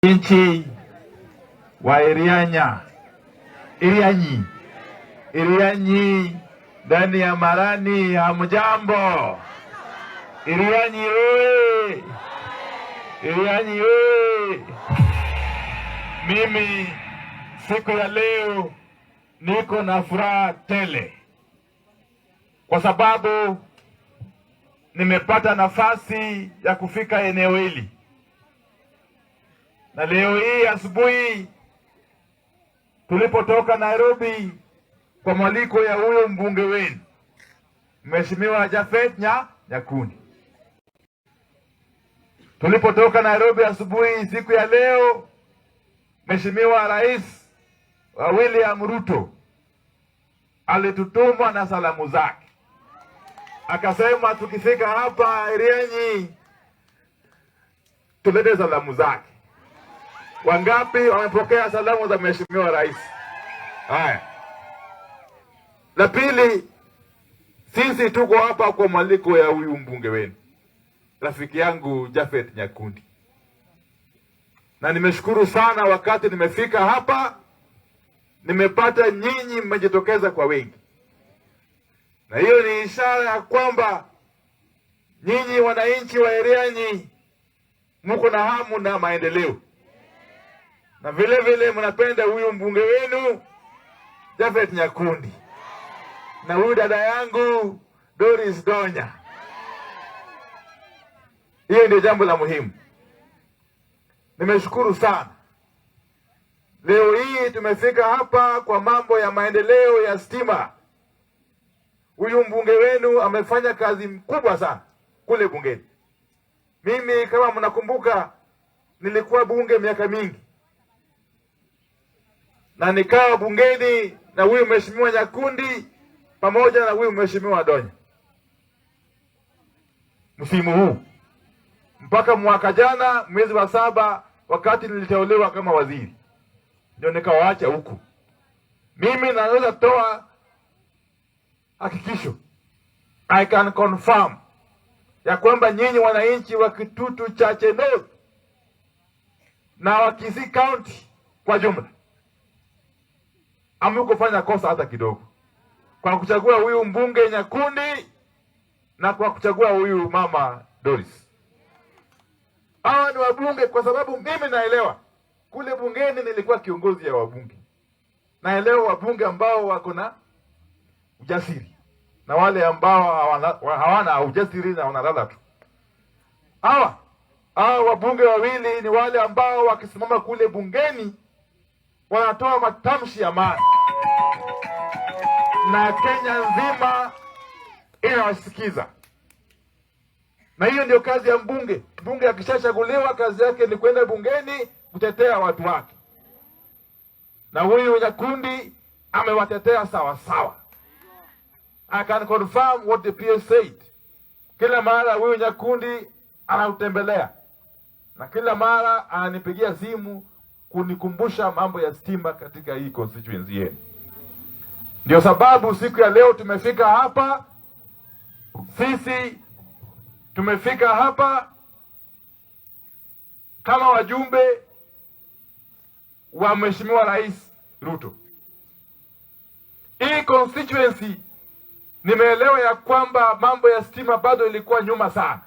Nchi wa Irianya, Irianyi, Irianyi ndani ya Marani, hamjambo? Irianyi oye! Irianyi oye! Mimi siku ya leo niko na furaha tele kwa sababu nimepata nafasi ya kufika eneo hili, na leo hii asubuhi tulipotoka Nairobi kwa mwaliko ya huyo mbunge wenu Mheshimiwa Japhet Nyakundi, tulipotoka Nairobi asubuhi siku ya leo, Mheshimiwa Rais wa William Ruto alitutuma na salamu zake, akasema tukifika hapa Irianyi tulete salamu zake. Wangapi wamepokea salamu za Mheshimiwa Rais? Haya, la pili, sisi tuko hapa kwa mwaliko ya huyu mbunge wenu rafiki yangu Japhet Nyakundi, na nimeshukuru sana wakati nimefika hapa nimepata nyinyi mmejitokeza kwa wingi, na hiyo ni ishara ya kwamba nyinyi wananchi wa Irianyi mko na hamu na maendeleo, na vile vile mnapenda huyu mbunge wenu Japhet Nyakundi na huyu dada yangu Doris Donya. Hiyo ndio jambo la muhimu. Nimeshukuru sana. Leo hii tumefika hapa kwa mambo ya maendeleo ya stima. Huyu mbunge wenu amefanya kazi mkubwa sana kule bungeni. Mimi kama mnakumbuka, nilikuwa bunge miaka mingi na nikawa bungeni na huyu mheshimiwa Nyakundi pamoja na huyu mheshimiwa Donya msimu huu mpaka mwaka jana mwezi wa 7, wakati niliteuliwa kama waziri, ndio nikawaacha huku. Mimi naweza toa hakikisho, I can confirm ya kwamba nyinyi wananchi wa Kitutu Chache North na wa Kisii County kwa jumla hamkufanya kosa hata kidogo kwa kuchagua huyu mbunge Nyakundi na kwa kuchagua huyu mama Doris. Hawa ni wabunge, kwa sababu mimi naelewa kule bungeni nilikuwa kiongozi ya wabunge, naelewa wabunge ambao wako na ujasiri na wale ambao hawana ujasiri na wanalala tu. Hawa wabunge wawili ni wale ambao wakisimama kule bungeni wanatoa matamshi ya maana na Kenya nzima inawasikiza. Na hiyo ndio kazi ya mbunge. Mbunge akishachaguliwa, kazi yake ni kwenda bungeni kutetea watu wake, na huyu Nyakundi amewatetea sawa sawa. I can confirm what the PS said. Kila mara huyu Nyakundi anautembelea na kila mara ananipigia simu kunikumbusha mambo ya stima katika hii constituency yenu. Ndio sababu siku ya leo tumefika hapa. Sisi tumefika hapa kama wajumbe wa Mheshimiwa Rais Ruto. Hii constituency nimeelewa ya kwamba mambo ya stima bado ilikuwa nyuma sana,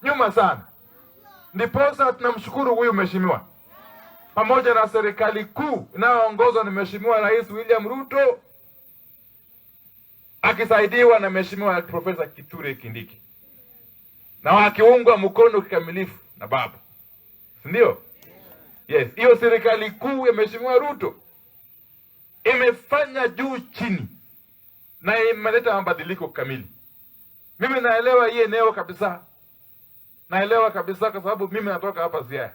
nyuma sana. Ndiposa tunamshukuru huyu mheshimiwa pamoja na serikali kuu inayoongozwa na Mheshimiwa Rais William Ruto akisaidiwa na Mheshimiwa Profesa Kithure Kindiki na wakiungwa mkono kikamilifu na baba, si ndio? Yes, hiyo serikali kuu ya Mheshimiwa Ruto imefanya juu chini na imeleta mabadiliko kamili. Mimi naelewa hii eneo kabisa, naelewa kabisa kwa sababu mimi natoka hapa Siaya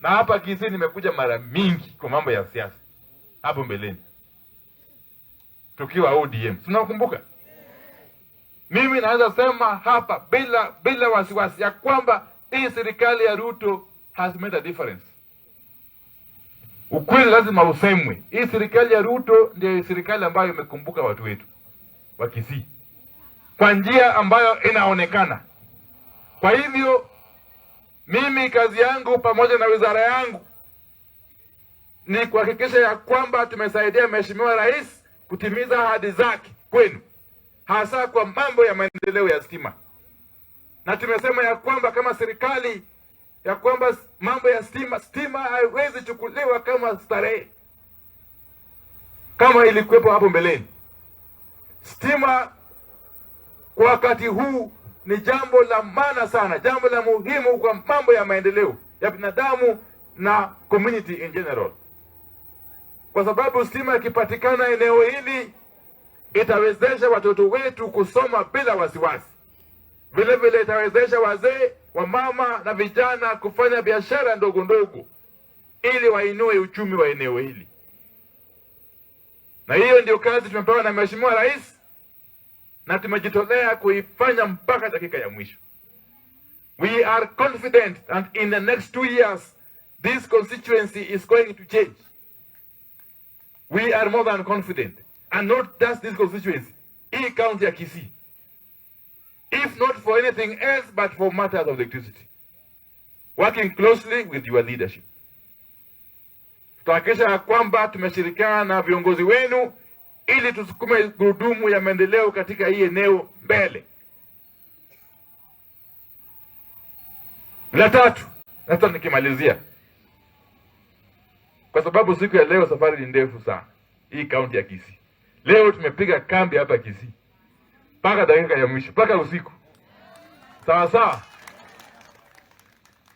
na hapa Kisii nimekuja mara mingi kwa mambo ya siasa hapo mbeleni tukiwa ODM, tunakumbuka. Mimi naweza sema hapa bila wasiwasi ya kwamba hii serikali ya Ruto has made a difference. Ukweli lazima usemwe. Hii serikali ya Ruto ndio serikali ambayo imekumbuka watu wetu wa Kisii kwa njia ambayo inaonekana. Kwa hivyo Mimi kazi yangu pamoja na wizara yangu ni kuhakikisha ya kwamba tumesaidia Mheshimiwa Rais kutimiza ahadi zake kwenu, hasa kwa mambo ya maendeleo ya stima, na tumesema ya kwamba kama serikali ya kwamba mambo ya stima haiwezi chukuliwa kama starehe kama ilikuwepo hapo mbeleni. Stima kwa wakati huu ni jambo la maana sana, jambo la muhimu kwa mambo ya maendeleo ya binadamu na community in general, kwa sababu stima ikipatikana eneo hili itawezesha watoto wetu kusoma bila wasiwasi. Vile vile itawezesha wazee, wamama na vijana kufanya biashara ndogo ndogo ili wainue uchumi wa eneo hili, na hiyo ndio kazi tumepewa na Mheshimiwa Rais na tumejitolea kuifanya mpaka dakika ya mwisho. We are confident that in the next 2 years this constituency is going to change. We are more than confident, and not just this constituency, hii county ya Kisii, if not for anything else but for matters of electricity, working closely with your leadership. Tutahakikisha ya kwamba tumeshirikiana na viongozi wenu ili tusukume gurudumu ya maendeleo katika hii eneo mbele. La tatu, sasa nikimalizia, kwa sababu siku ya leo safari ni ndefu sana, hii kaunti ya Kisii. Leo tumepiga kambi hapa Kisii mpaka dakika ya mwisho, mpaka usiku. Sawa sawa.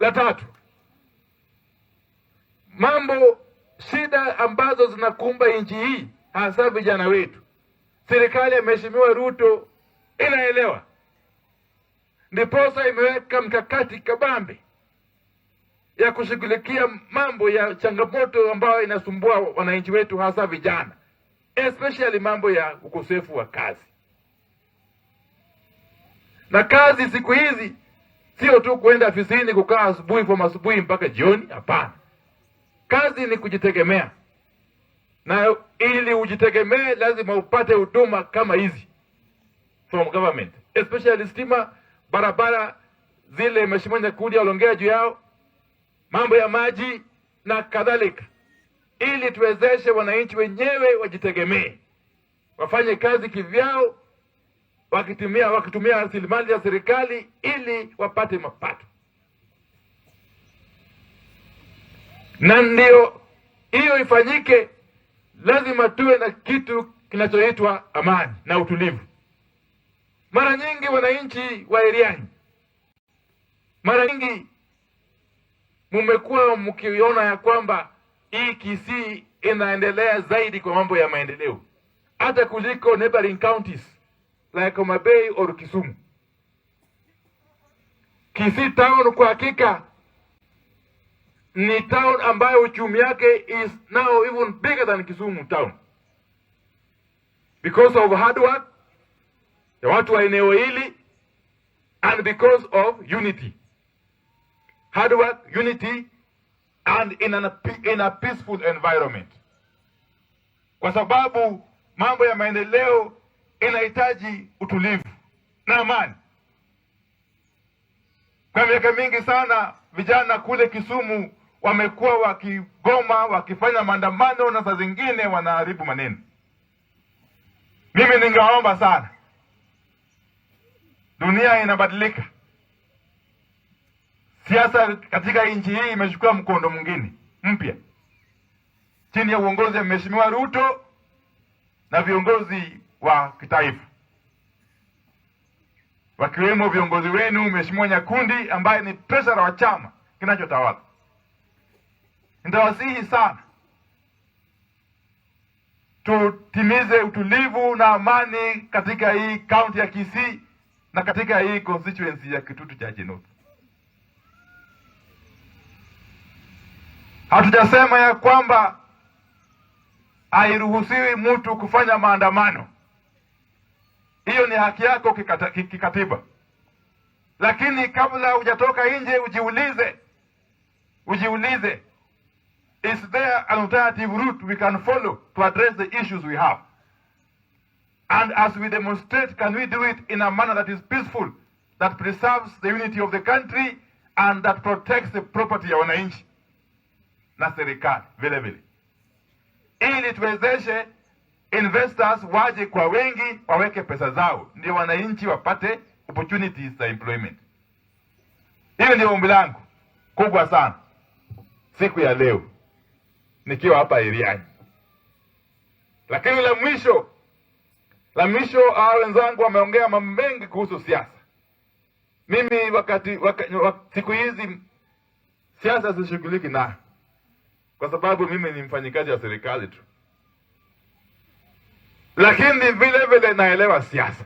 La tatu, mambo shida ambazo zinakumba nchi hii, hasa vijana wetu, serikali ya Mheshimiwa Ruto inaelewa, ndiposa imeweka mkakati kabambe ya kushughulikia mambo ya changamoto ambayo inasumbua wananchi wetu, hasa vijana, especially mambo ya ukosefu wa kazi. Na kazi siku hizi sio tu kuenda ofisini kukaa asubuhi from asubuhi mpaka jioni. Hapana, kazi ni kujitegemea, na ili ujitegemee lazima upate huduma kama hizi from government, especially stima, barabara zile Mheshimiwa Nyakundi aliongea juu yao, mambo ya maji na kadhalika, ili tuwezeshe wananchi wenyewe wajitegemee, wafanye kazi kivyao, wakitumia rasilimali za serikali ili wapate mapato. Na ndio hiyo ifanyike, lazima tuwe na kitu kinachoitwa amani na utulivu. Mara nyingi wananchi wa Eriani, mara nyingi mumekuwa mkiona ya kwamba hii Kisii inaendelea zaidi kwa mambo ya maendeleo hata kuliko neighboring counties like Homa Bay or Kisumu. Kisii town kwa hakika ni town ambayo uchumi yake is now even bigger than Kisumu town because of hard work ya watu wa eneo hili and because of unity. Hard work, unity and in a peaceful environment, kwa sababu mambo ya maendeleo inahitaji utulivu na amani. Kwa miaka mingi sana vijana kule Kisumu wamekuwa wakigoma, wakifanya maandamano na saa zingine wanaharibu maneno. Mimi ningewaomba sana, dunia inabadilika, siasa katika nchi hii imechukua mkondo mwingine mpya chini ya uongozi wa Mheshimiwa Ruto na viongozi wa kitaifa wakiwemo viongozi wenu Mheshimiwa Nyakundi ambaye ni treasurer wa chama kinachotawala. Nitawasihi sana tutimize utulivu na amani katika hii kaunti ya Kisii na katika hii constituency ya Kitutu Chache North. Hatujasema ya kwamba hairuhusiwi mtu kufanya maandamano, hiyo ni haki yako kikatiba, lakini kabla hujatoka nje ujiulize, is there an alternative route we can follow to address the issues we have? And as we demonstrate, can we do it in a manner that is peaceful, that preserves the unity of the country and that protects the property ya wananchi na serikali vile vile, ili tuwezeshe investors waje kwa wengi waweke pesa zao, ndio wananchi wapate opportunities za employment. Hiyo ndio ombi langu kubwa sana siku ya leo nikiwa hapa Iriani. Lakini la mwisho, hawa wenzangu wameongea mambo mengi kuhusu siasa. Mimi wakati siku hizi siasa sishughuliki nayo, kwa sababu mimi ni mfanyikazi wa serikali tu, lakini vile vile naelewa siasa.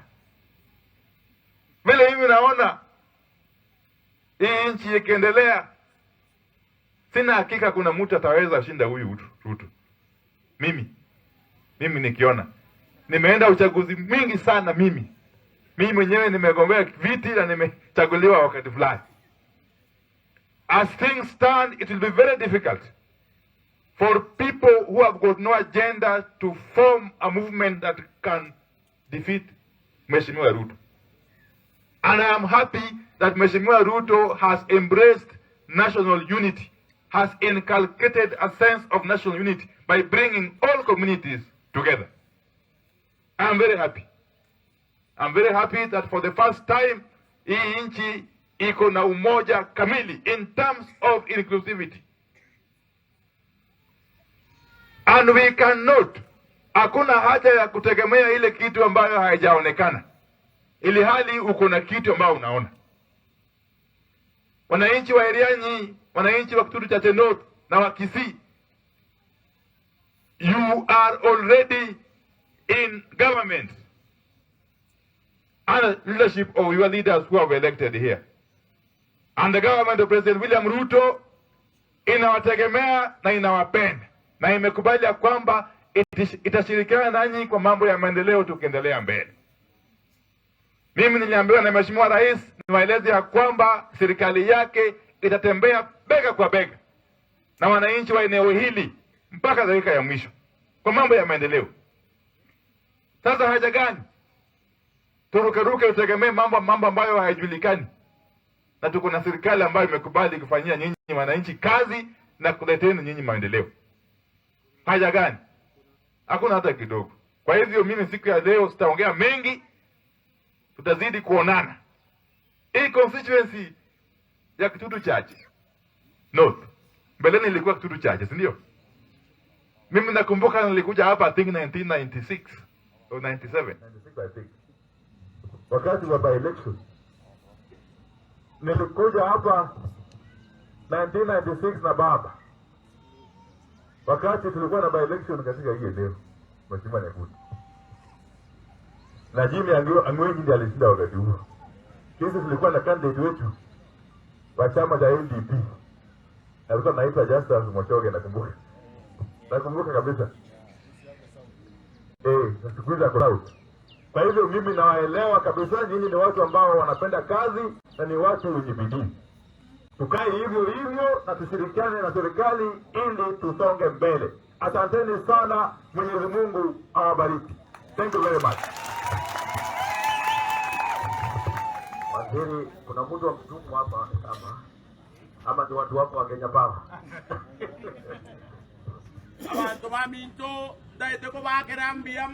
Vile mimi naona hii nchi ikiendelea, sina hakika kuna mtu ataweza shinda huyu Ruto. Mimi nikiona nimeenda uchaguzi mwingi sana, mimi mwenyewe nimegombea viti na nimechaguliwa wakati fulani. As things stand, it will be very difficult for people who have got no agenda to form a movement that can defeat Mheshimiwa Ruto. And I am happy that Mheshimiwa Ruto has embraced national unity, has inculcated a sense of national unity by bringing all communities together. I am very happy. I'm very happy that for the first time hii nchi iko na umoja kamili in terms of inclusivity. And we cannot, hakuna haja ya kutegemea ile kitu ambayo haijaonekana, ili hali uko na kitu ambayo unaona. Wananchi wa Iriani, wananchi wa Kitutu Chache North na wa Kisii, you are already in government under leadership of your leaders who have elected here. And the government of President William Ruto inawategemea na inawapenda na imekubali ya kwamba itashirikiana nanyi kwa mambo ya maendeleo tukiendelea mbele. Mimi niliambiwa na Mheshimiwa Rais niwaeleze ya kwamba serikali yake itatembea bega kwa bega na wananchi wa eneo hili mpaka dakika ya mwisho kwa mambo ya maendeleo. Sasa haja gani turukeruke utegemee mambo ambayo hayajulikani, na tuko na serikali ambayo imekubali kufanyia nyinyi wananchi kazi na kuleteni nyinyi maendeleo? Haja gani? Hakuna hata kidogo. Kwa hivyo mimi siku ya leo sitaongea mengi, tutazidi kuonana. Hii constituency ya Kitutu Chache North, mbeleni ilikuwa Kitutu Chache, si ndio? Mimi nakumbuka nilikuja hapa, I think 1996 or 97. 96, I think. Wakati wa by election nilikuja hapa 1996 na baba, wakati tulikuwa na by election katika hii eneo, Mheshimiwa Nyakundi na Jimmy Angwenyi ndiye alishinda wakati huo. Sisi tulikuwa na candidate wetu wa chama cha NDP, alikuwa anaitwa Justus Mochoge, nakumbuka, nakumbuka kabisa. Siku hizi ako out. Kwa hivyo mimi nawaelewa kabisa, nyinyi ni watu ambao wanapenda kazi na ni watu wenye bidii. Tukae hivyo hivyo na tushirikiane na serikali ili tusonge mbele. Asanteni sana, Mwenyezi Mungu awabariki. Thank you very much. Waziri, kuna mtu wa mtumwa hapa ama ni watu wako wa Kenya Power? Abantu baminto ndaete kobakera mbuya.